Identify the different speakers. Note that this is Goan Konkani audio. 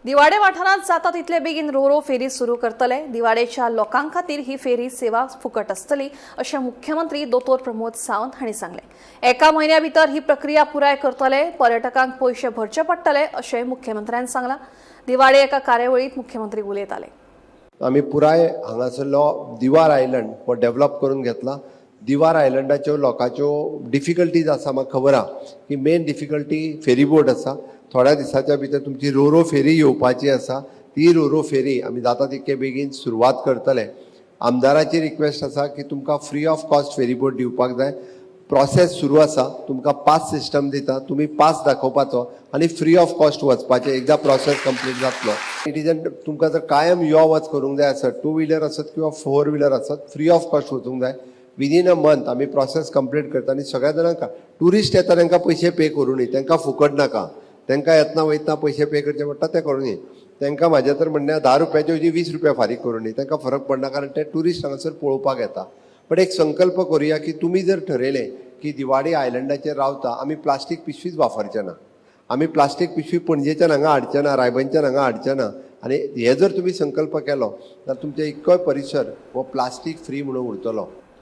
Speaker 1: दिवाडे वाठारांत जाता तितले बेगीन रोरो फेरी सुरू करतले. दिवाडेच्या लोकां खातीर ही फेरी सेवा फुकट आसतली अशें मुख्यमंत्री दोतोर प्रमोद सावंत हांणी सांगलें. एका म्हयन्या भितर ही प्रक्रिया पुराय करतले. पर्यटकांक पयशे भरचे पडटले अशें मुख्यमंत्र्यान सांगलां. दिवाडे एका कार्यावळींत मुख्यमंत्री उलयताले.
Speaker 2: आमी पुराय हांगासरलो दिवार आयलंड हो डेवलप करून घेतला. दिवार आयलंडाच्यो लोकांच्यो डिफिकल्टीज आसा, म्हाका खबर आहा की मेन डिफिकल्टी फेरीबोट आसा. थोड्या दिसाच्या भितर तुमची रोरो फेरी येवपाची आसा. ती रोरो फेरी आमी जाता तितके बेगीन सुरवात करतले. आमदाराची रिक्वेस्ट आसा की तुमकां फ्री ऑफ कॉस्ट फेरीबोट दिवपाक जाय. प्रोसेस सुरू आसा. तुमकां पास सिस्टम दिता, तुमी पास दाखोवपाचो आनी फ्री ऑफ कॉस्ट वचपाचें. एकदां प्रोसेस कंप्लीट जातलो, it is an तुमकां जर कायम यो वच करूंक जाय आसत, टू व्हिलर आसत किंवा फोर व्हिलर आसत, फ्री ऑफ कॉस्ट वचूंक जाय. विदीन अ मंथ आमी प्रोसेस कंप्लीट करता आनी सगळ्या जाणांक, ट्युरिस्ट येता तांकां पयशे पे करूं न्ही. तांकां फुकट नाका. तांकां येतना वयतना पयशे पे करचे पडटा, ते करूं न्ही. तांकां म्हाजें तर म्हणणें, 10 रुपयाचे ऐवजी 20 रुपया फारीक करूं न्ही. तांकां फरक पडना, कारण ते ट्युरिस्ट हांगासर पळोवपाक येता. बट एक संकल्प करुया की तुमी जर ठरयलें की दिवाडी आयलंडाचेर रावता, आमी प्लास्टीक पिशवीच वापरचे ना, आमी प्लास्टीक पिशवी पणजेच्यान हांगा हाडचे ना, रायबनच्यान हांगा हाडचे ना आनी हे जर तुमी संकल्प केलो जाल्यार तुमचे इतकोय परिसर हो प्लास्टीक फ्री म्हणून उरतलो.